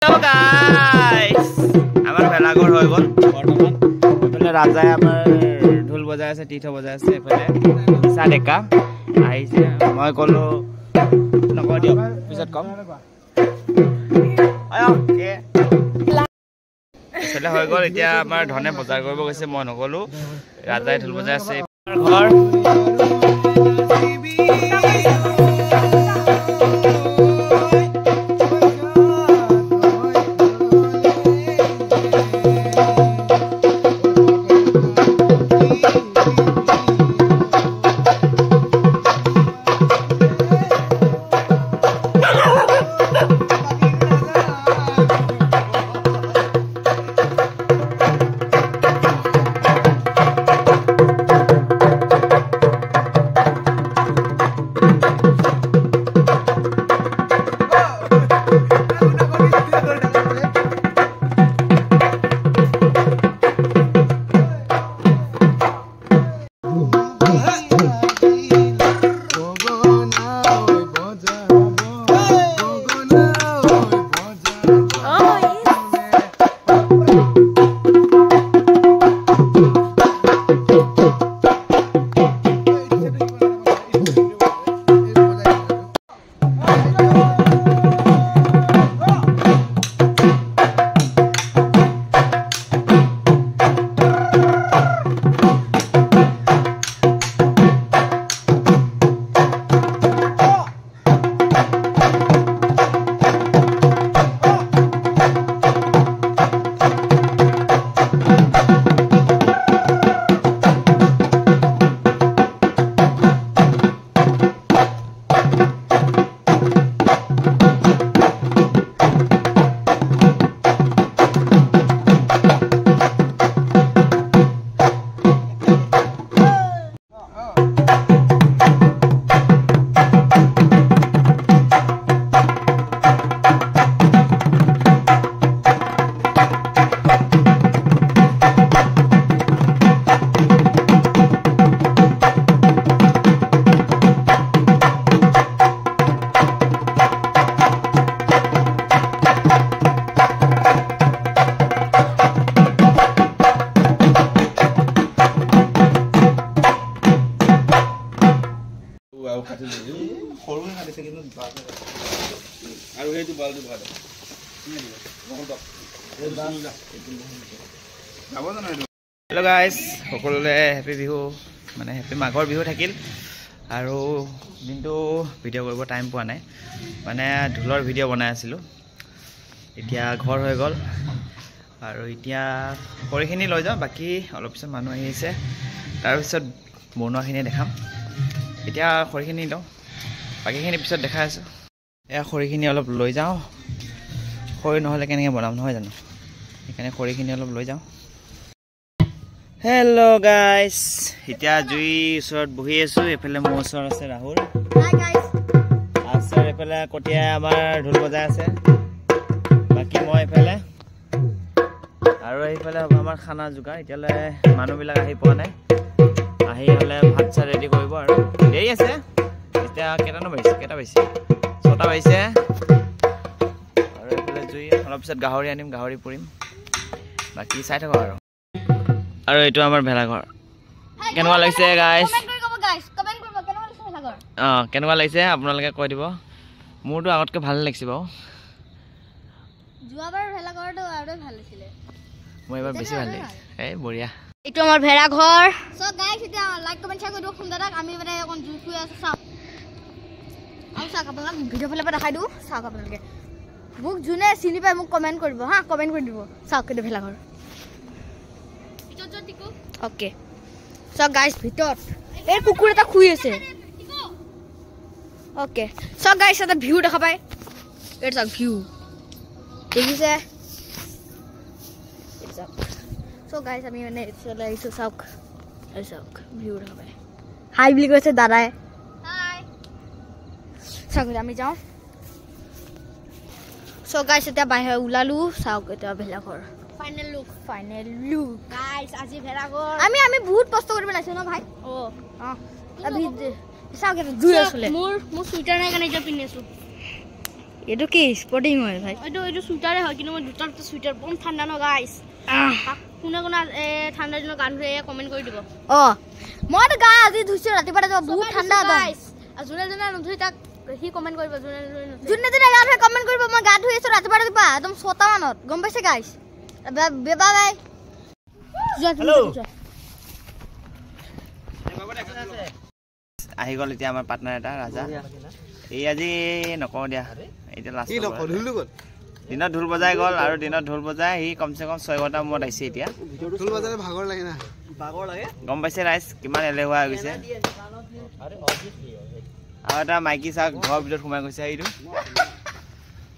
Guys, আমাৰ ভেলাঘৰ হৈ গ'ল বৰ্তমান। এইফালে ৰাজাই আমাৰ ঢোল বজাই আছে, তীৰ্থ বজাই আছে। এইফালে নিচা ডেকা আহিছে। মই ক'লো নকওঁ দিয়ক, পিছত ক'ম। এইফালে হৈ গ'ল। এতিয়া আমাৰ ধনে বজাৰ কৰিব গৈছে, মই নগ'লো। ৰাজাই ঢোল বজাই আছে। ঘৰ হেল্ল' গাইজ, সকলোলৈ হেপী বিহু, মানে হেপী মাঘৰ বিহু থাকিল। আৰু দিনটো ভিডিঅ' কৰিব টাইম পোৱা নাই, মানে ঢোলৰ ভিডিঅ' বনাই আছিলোঁ। এতিয়া ঘৰ হৈ গ'ল আৰু এতিয়া খৰিখিনি লৈ যাওঁ, বাকী অলপ পিছত মানুহ আহি আছে, তাৰপিছত বনোৱাখিনি দেখাম। এতিয়া খৰিখিনি লওঁ, বাকীখিনি পিছত দেখাই আছোঁ। এয়া খৰিখিনি অলপ লৈ যাওঁ, খৰি নহ'লে কেনেকৈ বনাম নহয় জানো, সেইকাৰণে খৰিখিনি অলপ লৈ যাওঁ। হেল্ল' গাইজ, এতিয়া জুই ওচৰত বহি আছোঁ। এইফালে মোৰ ওচৰত আছে ৰাহুল, আছে এইফালে কটীয়াই আমাৰ ঢোল বজাই আছে, বাকী মই এইফালে। আৰু এইফালে হ'ব আমাৰ খানা যোগাৰ। এতিয়ালৈ মানুহবিলাক আহি পোৱা নাই, আহি হ'লে ভাত চাত ৰেডি কৰিব আৰু দেৰি আছে। এতিয়া কেইটানো বাজিছে? কেইটা বাজিছে? 6টা বাজিছে। আৰু এইফালে জুই, অলপ পিছত গাহৰি আনিম, গাহৰি পুৰিম। বাকী চাই থাকক আৰু। আৰু এইটো আমাৰ ভেলাঘৰ। কেনেকুৱা লাগিছে গাইজ? অঁ, কেনেকুৱা লাগিছে আপোনালোকে কৈ দিব। মোৰতো আগতকৈ ভাল লাগিছে বাৰু, মোৰ এইবাৰ বেছি ভাল লাগিছে। এই বঢ়িয়া, এইটো আমাৰ ভেলাঘৰ। চ' গাইজ, এতিয়া লাইক কমেণ্ট শ্বেয়াৰ কৰি দিব সোনদাদাক। আমি মানে অকণ জুই ফুৰি আছোঁ, চাওক। আৰু চাওক, আপোনালোক ভিডিঅ' ফালৰ পৰা দেখাই দিওঁ, চাওক আপোনালোকে। মোক যোনে চিনি পায় মোক কমেণ্ট কৰিব, হা, কমেণ্ট কৰি দিব। চাওক এইটো ভেলাঘৰ। অ'কে, চাওক গাইজ, ভিতৰত এই কুকুৰ এটা শুই আছে। অ'কে, চাওক গাইজ, এটা ভিউ দেখা পায়। এইটো চাওক ভিউ, দেখিছে? চাওক। চ' গাইজ, আমি মানে এইফালে আহিছোঁ, চাওক। এই চাওক ভিউ দেখা পায়। হাই বুলি কৈছে দাদাই। চাওক, আমি যাওঁ। চ' গাইজ, এতিয়া বাহিৰ ওলালোঁ। চাওক এতিয়া ভেলাঘৰ। Final look, final look guys. আজি ভেলাঘৰ আমি আমি বহুত কষ্ট কৰি বনাইছো ন ভাই? অ অ, চাওক এটা জুই আছিলে। মোৰ মোৰ চুইটাৰ নাই কাৰণে এতিয়া পিন্ধি আছো। এইটো কি স্পৰ্টিং হয় ভাই? এইটো এইটো চুইটাৰে হয়, কিন্তু মই দুটা দুটা চুইটাৰ বম ঠাণ্ডা ন গাইছ। কোনে কোনে ঠাণ্ডা দিনত গা ধুৱে কমেণ্ট কৰি দিব। অঁ, মইতো গা আজি ধুইছোঁ ৰাতিপুৱা ৰাতিপুৱা, বহুত ঠাণ্ডা গাইছ। যোনে যোনে নুধুই তাক সি কমেণ্ট কৰিব, যোনে যোনে যোনে যোনে গা ধুৱে কমেণ্ট কৰিব। মই গা ধুই আছোঁ ৰাতিপুৱা ৰাতিপুৱা একদম 6টা মানত, গম পাইছে গাইছ? Bye bye. আহি গ'ল এতিয়া আমাৰ পাৰ্টনাৰ এটা ৰাজা। এই আজি নকওঁ দিয়া, এতিয়া লাষ্ট দিনত ঢোল বজাই গ'ল আৰু দিনত ঢোল বজাই সি কমচে কম 6 ঘণ্টা মূৰত আহিছে। এতিয়া গম পাইছে ৰাইজ কিমান এলেহুৱা হৈ গৈছে। আৰু এটা মাইকী চাওক ঘৰৰ ভিতৰত সোমাই গৈছে। সেইটো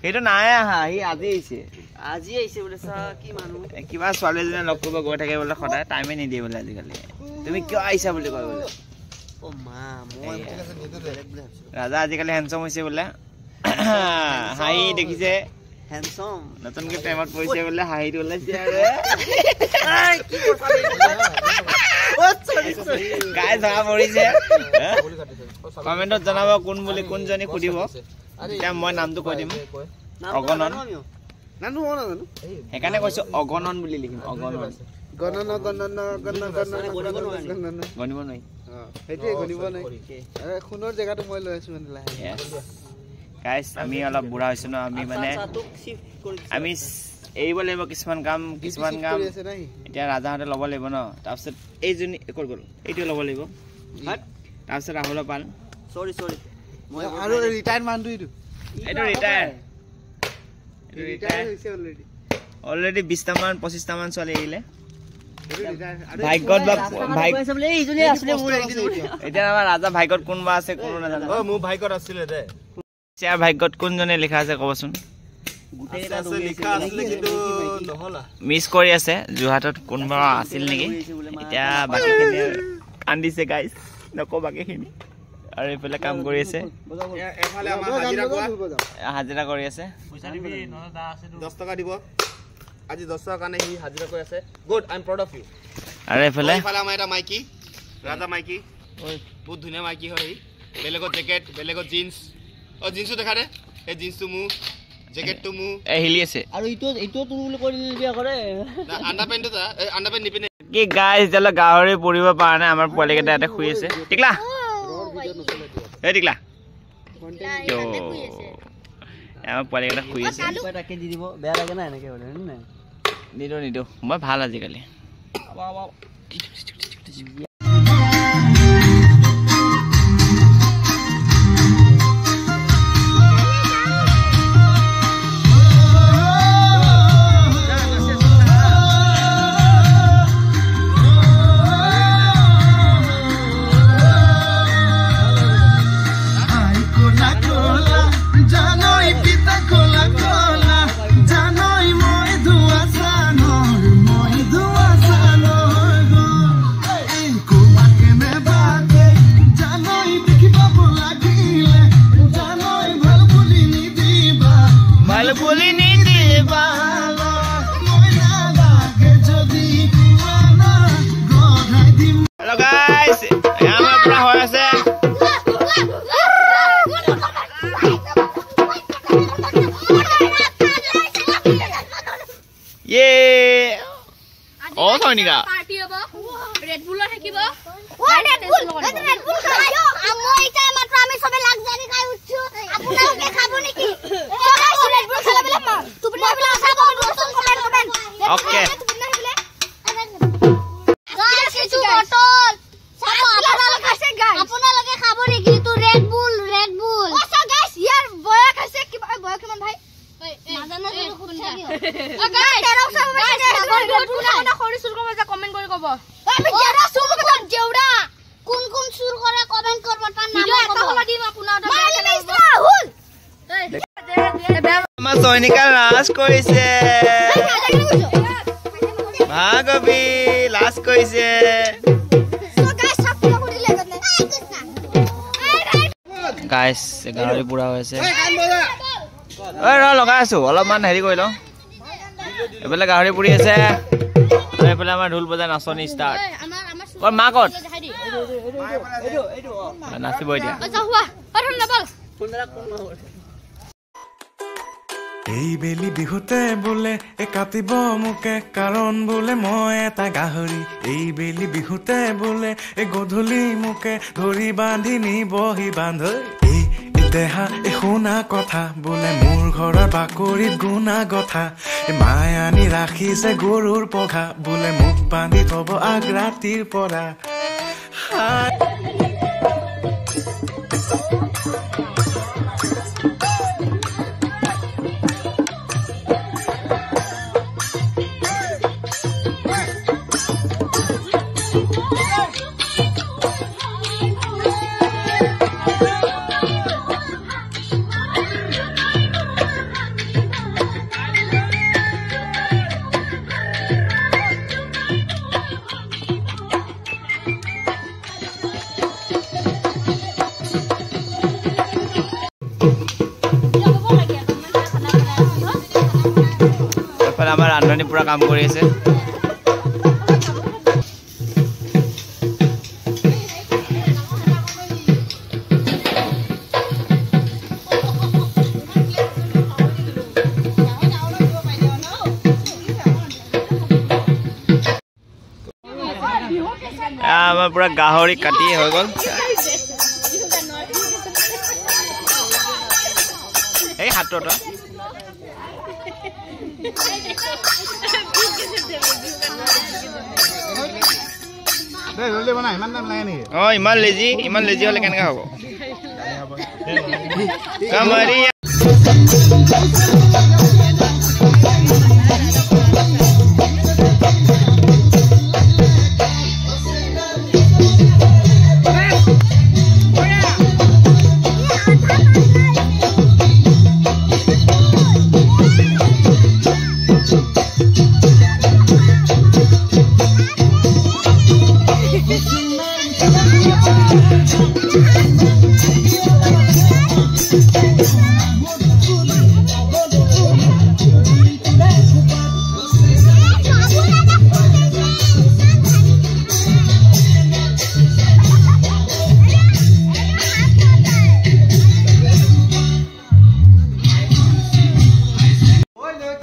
সেইটো নাই আহা, সি আজি আহিছে, আজি আহিছে বোলে। কি মানুহ, কিবা ছোৱালী এজনীয়ে লগ কৰিব গৈ থাকে বোলে, সদায় টাইমে নিদিয়ে বোলে আজিকালি। তুমি কিয় আহিছা বুলি কয় বোলে। ৰাজা আজিকালি হেণ্ডচম হৈছে বোলে, হাঁহি দেখিছে, নতুনকে প্ৰেমত পৰিছে বোলে, হাঁহিটো ওলাইছে আৰু গাই ধৰা পৰিছে। কমেণ্টত জনাব কোন বুলি, কোনজনী সুধিব, তেতিয়া মই নামটো কৈ দিম। অগণন, সেইকাৰণে কৈছো অগণন বুলি লিখিম। অগণন গণিব নোৱাৰি, গাইছ। আমি অলপ বুঢ়া হৈছো ন, আমি মানে আমি এৰিব লাগিব কিছুমান কাম, কিছুমান কাম এতিয়া ৰাজাহঁতে ল'ব লাগিব ন। তাৰপিছত এইজনী ক'ত গ'ল, এইটোৱে ল'ব লাগিব। তাৰপিছত ৰাহুলৰ পাল। এইটো ৰিটায়াৰ, অলৰেডি 20টামান 25টামান ছোৱালী এৰিলে। ভাগ্যত বা এতিয়া আমাৰ ৰাজা ভাগ্যত কোনোবা আছে কোনো নাজানো। মোৰ ভাগ্যত আছিলে দে। ভাগ্যত কোনজনে লিখা আছে ক'বচোন? মিছ কৰি আছে যোৰহাটত কোনোবা আছিল নেকি? এতিয়া বাকীখিনি কান্দিছে গাইছ, নকওঁ বাকীখিনি। আৰু এইফালে কাম কৰি আছে, হাজিৰা কৰি আছে। 10 টকা দিব আজি, 10 টকাৰ কাৰণে সি হাজিৰা কৰি আছে। Good, I am proud of you. আৰু এইফালে এইফালে আমাৰ এটা মাইকী, ৰাজা মাইকী, বহুত ধুনীয়া মাইকী হয় সি। বেলেগত জেকেট, বেলেগত জিন্স। অ জিন্সটো দেখা দে, এই জিন্সটো মোৰ, জেকেটটো মোৰ। এই হিলি আছে। আৰু ইটো ইটো তোৰ বুলি কৈ দিলে বিয়া কৰে। না আণ্ডাৰ পেণ্টটো যা, এই আণ্ডাৰ পেণ্ট নিপিন্ধে। কি গাইছ, এতিয়ালৈ গাহৰি পুৰিব পৰা নাই। আমাৰ পোৱালিকেইটা ইয়াতে শুই আছে। টিকলা, এই টিকলা, আমাৰ পোৱালিকেইটা শুই আছে। তাকে দি দিব, বেয়া লাগে না এনেকে হ'লে? নাই নিদিওঁ নিদিওঁ, মই ভাল আজিকালি। আপোনালোকে খাব নেকি? Red Bull, Red Bull. ইয়াৰ বয়স হৈছে কিবা, বয়স কিমান ভাই? চয়নিকা লাজ কৰিছে, ভাৰ্গৱী লাজ কৰিছে। গাইছ গাহৰি পুৰা হৈ আছে। ঐ ৰ, লগাই আছো, অলপমান হেৰি কৰি লওঁ। এইফালে গাহৰি পুৰি আছে, এইফালে আমাৰ ঢোল বজাই নাচনী ষ্টাৰ্ট। ক'ত মা ক'ত নাচিব এতিয়া? এইবেলি বিহুতে বোলে এ কাটিব মোকে, কাৰণ বোলে মই এটা গাহৰি। এইবেলি বিহুতে বোলে এ গধূলি মোকে ধৰি বান্ধি নিবহি বান্ধৈ। এই দেহা এ শুনা কথা, বোলে মোৰ ঘৰৰ বাকৰিত গুণা গথা। মায়ে আনি ৰাখিছে গৰুৰ পঘা, বোলে মোক বান্ধি থব আগ ৰাতিৰ পৰা। আমাৰ ৰান্ধনী পুৰা কাম কৰি আছে। আমাৰ পুৰা গাহৰি কাটি হৈ গ'ল। এই হাতত অ ইমান লেজি, ইমান লেজি হলে কেনেকা হ'ব?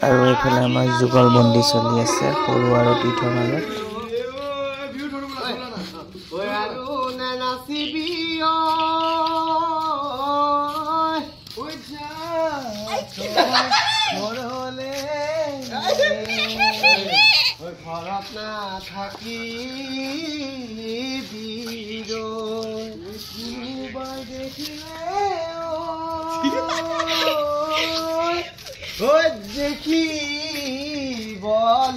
আৰু এইফালে আমাৰ যুগলবন্দী চলি আছে সৰু আৰু তীৰ্থৰ মাজত। দেখিব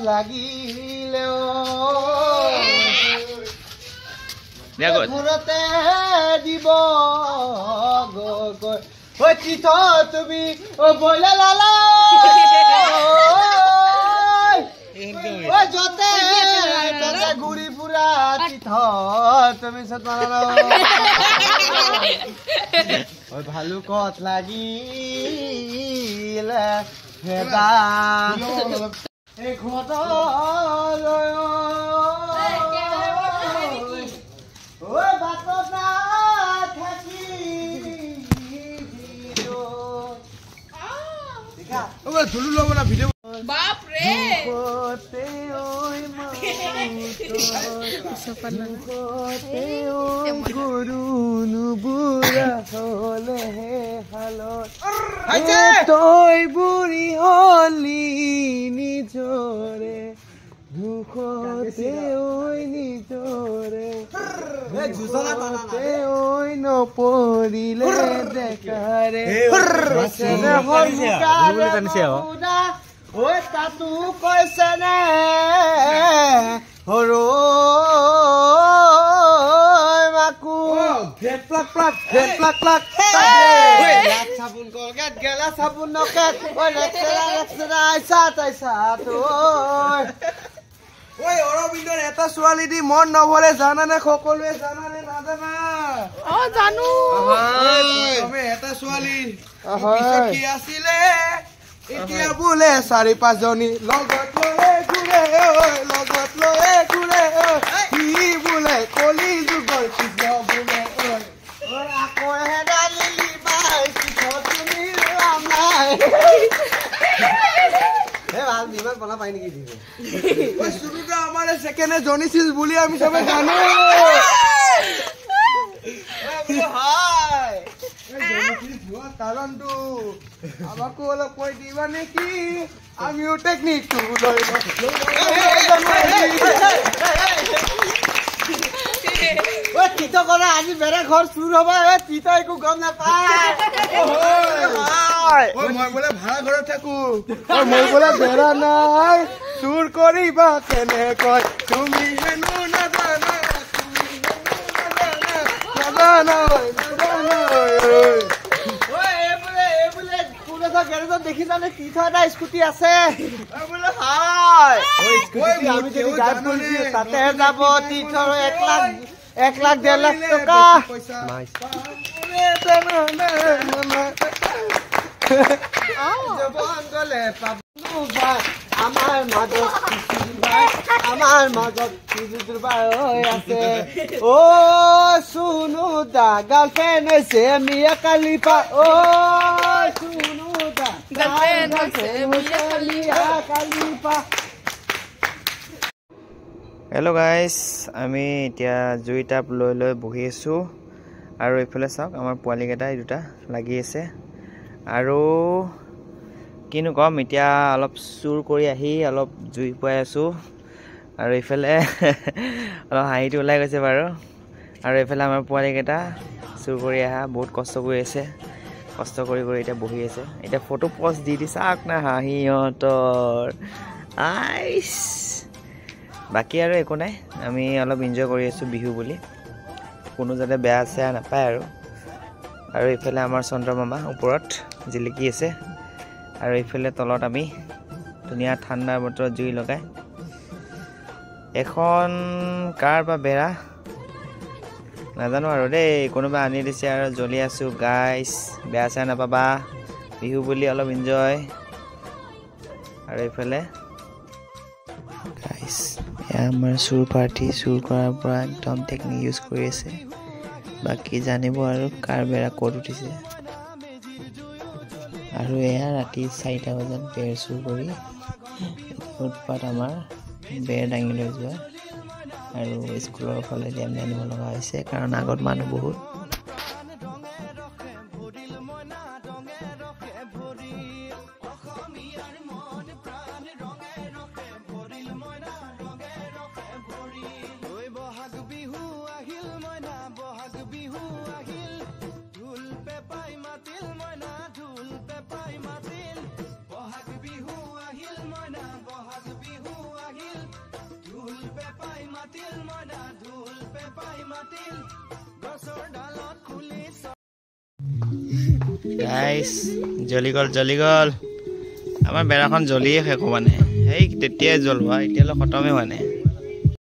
লাগিলে ঘৰতে দিব তীৰ্থ তুমি বলে লালা যতে ততে ঘূৰি ফুৰা তীৰ্থ তুমি ভালুকত লাগিলে তই বুঢ়ী হলি নিজৰে দুখতে ঐ নিজৰে ঐ নপৰিলে দেখাৰে ঐ তাতো কৈছেনে সৰু মাকো চাবোন কলগেট গেলা চাবোন নকেট ঐ অৰবিন্দৰ এটা ছোৱালী দি মন নভৰে জানানে? সকলোৱে জানানে নাজানা? অ জানো। এটা ছোৱালী কি আছিলে এতিয়া বোলে চাৰি পাঁচজনী লগত লৈয়ে ঘূৰে ঐ, লগত লৈয়ে ঘূৰে ঐ, সি বোলে কলি যুগৰ কৃষ্ণ বোলে ঐ, আকৌ হেৰালি বাই তুমি ৰাম নাই। ইমান বনা পাই নেকি বিহু? চুনুদা আমাৰ ছেকেণ্ডে জনিছিল বুলি আমি চবে জানো। কাৰণটো আমাকো অলপ কৈ দিবা নেকি? আমিও টেকনিকটো লৈ আজি বেৰা ঘৰ চুৰ হ'ব, তিতা একো গম নাপায়। মই বোলে ভাড়া ঘৰত থাকো, মই বোলে বেৰা নাই, চুৰ কৰিবা কেনেকৈ? তুমি হেনো নাজানা, তুমি নাজানা, নাজানা। গেৰেজত দেখিছানে তীৰ্থ এটা স্কুটি আছে? বোলে হয়, আমি যদি গায়ব কৰি দিওঁ তাতেহে যাব তীৰ্থৰ 1 লাখ, 1 লাখ 1.5 লাখ টকা। আমাৰ মাজত আমাৰ মাজত আছে। অ চুনু দা গাৰ্লফ্ৰেণ্ড হৈছে মিয়া কালিপা। অ চুনু দা গাৰ্লফ্ৰেণ্ড হৈছে মিয়া কালিপা। হেল্ল' গাইজ, আমি এতিয়া জুই টাপ লৈ লৈ বহি আছোঁ। আৰু এইফালে চাওক আমাৰ পোৱালিকেইটা এই দুটা লাগি আছে। আৰু কিনো ক'ম, এতিয়া অলপ চুৰ কৰি আহি অলপ জুই পুৱাই আছোঁ। আৰু এইফালে অলপ হাঁহিটো ওলাই গৈছে বাৰু। আৰু এইফালে আমাৰ পোৱালিকেইটা চুৰ কৰি অহা বহুত কষ্ট কৰি আছে, কষ্ট কৰি কৰি এতিয়া বহি আছে। এতিয়া ফটো পষ্ট দি দি চাওক না হাঁহি সিহঁতৰ। আইচ, বাকী আৰু একো নাই, আমি অলপ এনজয় কৰি আছোঁ বিহু বুলি, কোনো যাতে বেয়া চেয়া নাপায় আৰু। আৰু এইফালে আমাৰ চন্দ্ৰমামা ওপৰত জিলিকি আছে। আৰু এইফালে তলত আমি ধুনীয়া ঠাণ্ডা বতৰত জুই লগাই এখন কাৰ বা বেৰা নাজানো আৰু দেই, কোনোবা আনি দিছে আৰু জ্বলি আছোঁ গাইছ, বেয়া চেয়া নাপাবা, বিহু বুলি অলপ এনজয়। আৰু এইফালে গাইছ এয়া আমাৰ চুৰ পাৰ্টি, চুৰ কৰাৰ পৰা একদম টেকনিক ইউজ কৰি আছে। বাকী জানিব আৰু কাৰ বেৰা ক'ত উঠিছে। আৰু এয়া ৰাতি 4টা বজাত বেৰ চুৰ কৰি উৎপাত আমাৰ বেৰ দাঙি লৈ যোৱা। আৰু স্কুলৰ ফালেদি আমি আনিব লগা হৈছে, কাৰণ আগত মানুহ বহুত। গাইছ জ্বলি গ'ল, জ্বলি গ'ল আমাৰ বেৰাখন, জ্বলিয়ে শেষ হোৱা নাই। সেই তেতিয়াই জ্বলোৱা, এতিয়ালৈ খতমেই হোৱা নাই।